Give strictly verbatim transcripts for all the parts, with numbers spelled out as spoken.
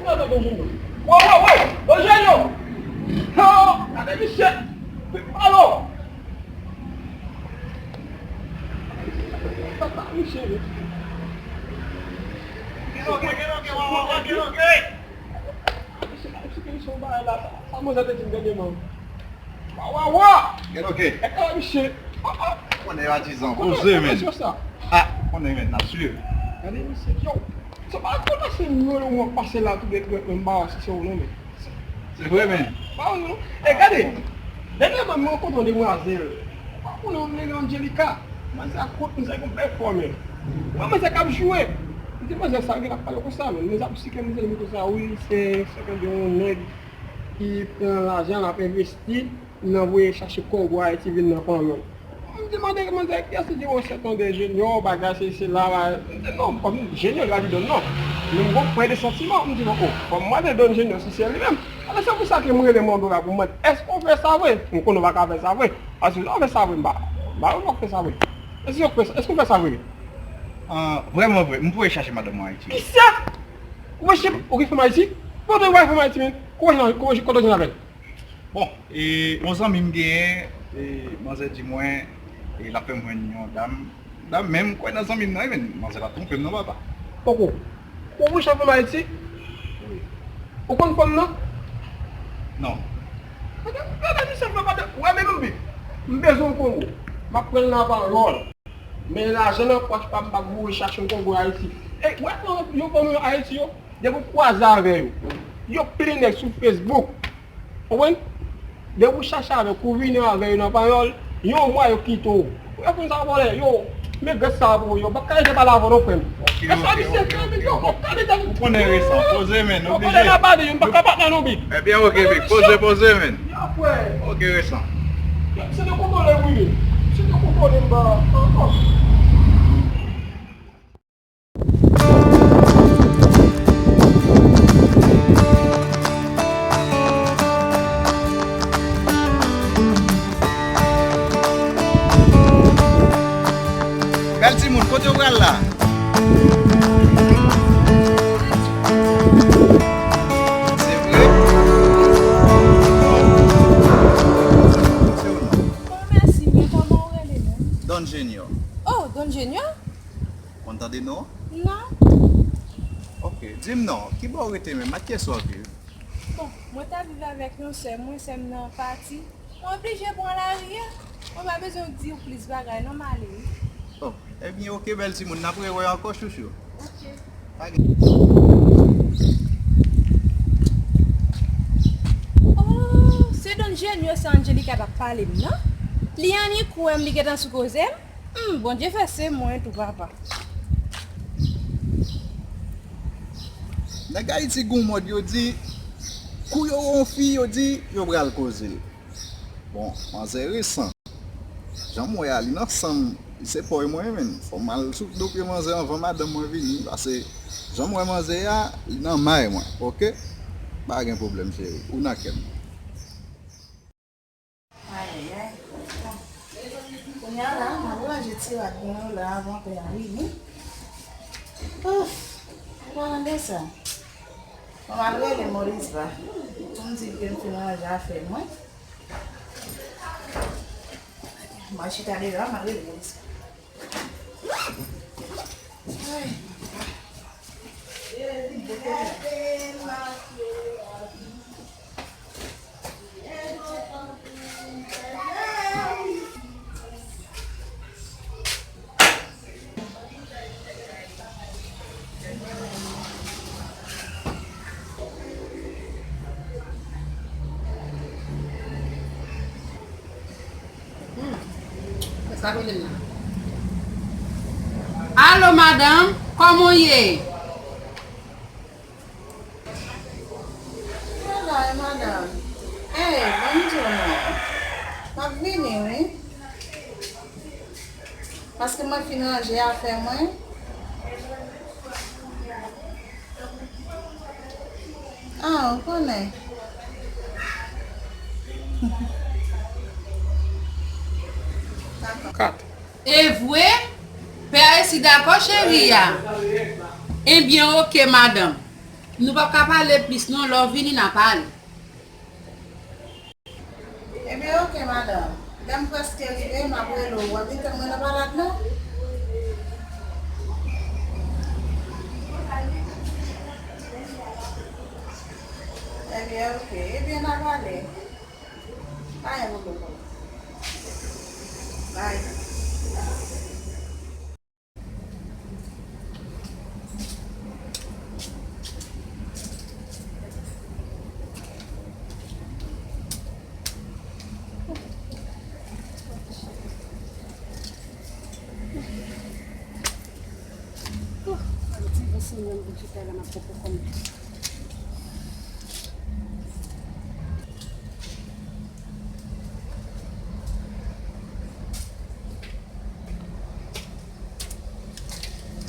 Tande Don Jenyo. Wo, wo, wo! Don Jenyo! Yo! Gade misye! Alo! Papa, misye, wi. Gen oke, gen oke, wa, wa, wa, gen oke! Misye, misye, misye, yon bagay la, sa, sa manzè te di m dènyèman. Wa, wa, wa! Gen oke. E ka misye. Ah, ah. Konnen yo atizan. Konnen, poze, konnen men. Sa. Ah, konnen men, n ap swiv. Gade misye, yo. Se pa, se pa se nou, nou pase la tou de, de, de, m pa wè si se ou non, men. Se vre, men. Pa ou non. E gade, dènyèman, m rankontre yon demwazèl. Pa ou non, m rele Angelica. Manzè a kout, manzè gon bèl fòm, men. Wè manzè k ap joure. M di manzè sa, gen ap pale konsa, men. Manzè ap sike, manzè di konsa, wi, se, se yon nèg ki pran lajan, l ap envesti nan voye chache Kongo Ayiti vin nan fanmi l. M di, mande, mande, kiyès ki di, o, se ton de Jenyo, bagay, se, se la, la. M di, non, kòm Jenyo, li pa di don, non. Men m gon pwen de santiman. M di, bon, o, kòm mwen de don Jenyo, si se li menm. Alò, se pou sa ke m rele mande w la pou mande, èske w fè sa vre? M konnen w pa ka fè sa vre. Paske si w fè sa vre, m pa, m pa wè w fè sa vre. Èske w fè sa, èske w fè sa vre? Ah, vrèman vre, m voye chache madanm mwen Ayiti. Kisa? Ou voye chache, ou gen fanm Ayiti? Kote w voye fanm Ayiti, men? Kote w jwenn, kote w jwenn avè l? Bon, e, yon zanmi m genyen, e, manzè di mwen, e, l ap fè m jwenn yon dam. Dam, men m kwè nan zanmi m nan, wi, men manzè pa twonpe m non, papa. Poko. Ou mouche fanm Ayiti? Wi. Ou konn fanm nan? Non. Gade, gade misye fè pa de, wè men m, m bezwen yon Kongo. M ap pran l nan pawòl. Men lajan nan pòch pa m, m ap voye chache yon Kongo Ayiti. E, wè, yon fanm Ayiti yo, depi w kwaze avè yo, yo plen nèg sou Facebook. Konprann? Depi w chache avè l, kou w vini avè yo nan pawòl, yon mwa yo kite w. Yo konn sa vòlè, yo, men gras sa pou yo, m p ap ka rete pale avè w non, frè m. Ok, ok, ok, ok, ok. Ou konnen resan, poze men, nou oblije. Yo konnen la pale, yo, m p ap ka patnè non, big. Ebyen, ok, big, poze, poze men. Ok, resan. Se te kontwole, wi. Se te kontwole, m ba. Bèl timoun, kote w pral la? Se vre? Se ou non? Oh, mèsi, men kòman w rele menm? Don Junior. Oh, Don Junior? Konn tande non? Non. Ok, di m non, ki bò w rete menm, ak kiyès w ap viv? Bon, mwen t ap viv avèk yon sè mwen, sè m nan pati. Mwen oblije pran lari a. Mwen pa bezwen di w plis bagay non, m ale wi. Oh, ebyen, ok, bèl timoun, n ap rewè ankò, chouchou. Ok. Pa gen. Oh, se Don Junior sa Angelica t ap pale m nan? Li annik wè m, li gentan sou koze m? Hmm, Bondye fè se mwen tou, papa. Nèg Ayiti gon mòd yo di, kou yo wè yon fi, yo di, yo pral koze l. Bon, manzè resan. Jan m wè a, li nan san m, li se pòy mwen, men fò m al sou do pye manzè anvan madanm mwen vini, paske jan m wè manzè a, li nan may mwen, ok? Pa gen pwoblèm, cheri, ou nan kè m. Ayayay. Bon. Kounye a la, m ap ranje ti rad mwen yo la avan pè a vini. Ouf! Ou pa tande sa? Bon, m al rele Morisba. Pou m di l ke m fin ranje afè mwen. M al chita deyò a, m al rele Morisba. Ay. Hmm. Sa rele m la. Alo, madanm, kòman w ye? Bagay, madanm. Ey, ban m di w non. M ap vini, wi. Paske mwen fin ranje afè mwen. Ah, ou konnen. Kat. E vre? Pè a resi dakò, cheri a? Ebyen, oke, madanm. Nou p ap ka pale plis non, lè w vini n a pale. Ebyen, oke, madanm. Lè m prèske rive, m ap rele w. W ap vin tann mwen nan palad lan? Ebyen, oke. Ebyen, n a pale. Pa gen pwoblèm. Bye.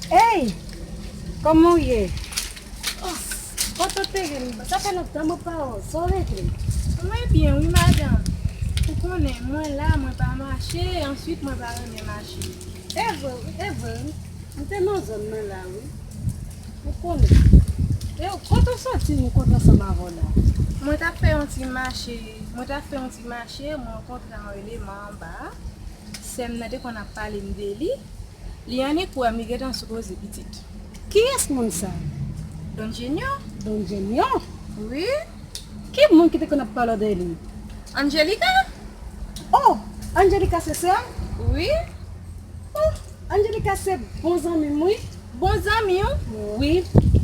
Ey! Kòman w ye? Oh, kote w te ye? Sa fè lontan mwen pa wè w. Sa w regle? Mwen byen wi, madanm. Ou konnen, mwen la, mwen pa mache, answit mwen pa renmen mache. E vre wi, e vre wi. M te nan zòn nan la wi. Ou konnen. E kote w soti ou kontre ansanm avè w la? Mwen t ap fè yon ti mache, mwen t ap fè yon ti mache, mwen rankontre yon eleman anba a. Sè m nan te konn ap pale m de li. Li annik wè m, li gentan sipoze pitit. Kiyès moun sa? Don Jenyon. Don Jenyon? Wi. Ki moun ki te konn ap pale w de li? Angelica. Oh, Angelica se sè m? Wi. Oh, Angelica se bon zanmi m wi. Bon zanmi w? Wi,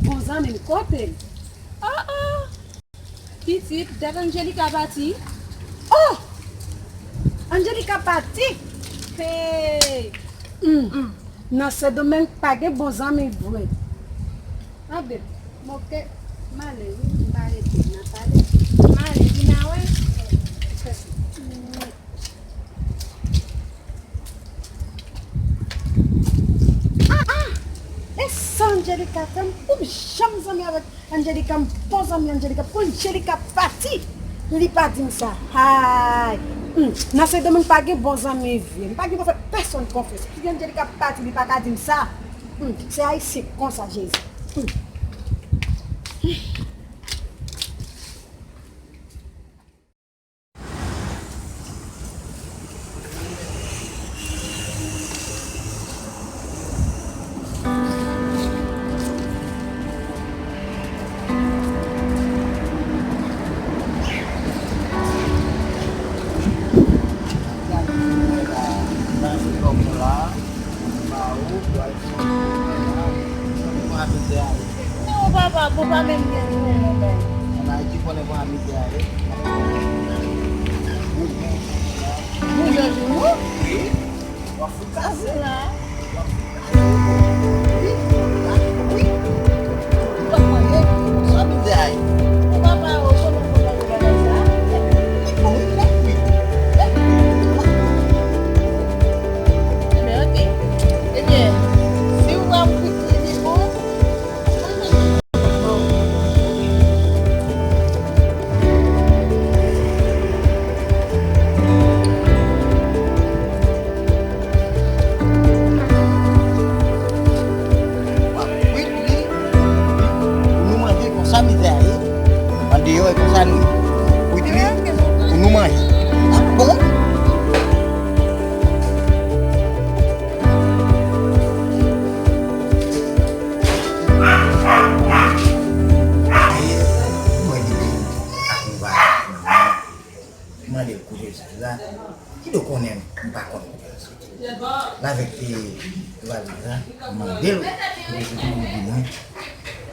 bon zanmi m. Kote l? Oh, oh. Pitit, dat Angelica pati. Oh! Angelica pati? Hey! Hmm. Hmm. Nan Sendomeng pa gen bon zanmi vre. Anben, m oke. M ale wi, m pa rete, n a pale. M ale, vin a wè. Ah, ah! E sa Angelica fè m pou m janm zanmi avèk Angelica, m bon zanmi Angelica. Pou Angelica pati, li pa di m sa. Hay! Hmm, nan Sendomeng pa gen bon zanmi vre. M pa gen pou fè pèsonn konfyans. Pou Angelica pati, li pa ka di m sa. Hmm, se ayisyen konsa, Jezi. Hmm. Ba ou, pral fè yon bagay la. Pran mizè a. Non, papa, bon, pa menm gen jounen non, men. Ann Ayiti konnen pran mizè a, wi. Ou gen jounen la. Ou gen jounen? Wi. W ap fout kase la. W ap fout kase. Wi, wi. Ou p ap manje. Sa mizè a ye. Ou papa, ou konnen fò w gade bagay sa. Li bon, wi, nèt, wi. Nèt, wi. Ebyen, oke. Ebyen, si w ap kwit li, li bon. W ap kwit li, pou nou manje konsa mizè a ye. Andeyò e konsa nou ye. Kwit li, pou nou manje. L ap bon. Mwen li beni ak yon bagay nan men. Mande l kote l soti la. Kidonk konnen m pa konn kote l soti. L avèk, e, valiz la, m mande l kote l soti, li di mwen.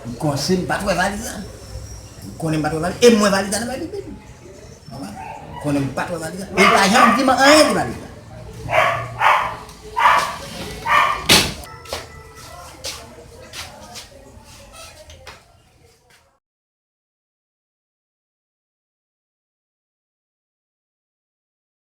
M konn si m pa t wè valiz la. M konnen m pa t wè valiz, e m wè valiz la nan men li menm. Konprann? Konnen m pa t wè valiz la. E l pa janm di m anyen de valiz la.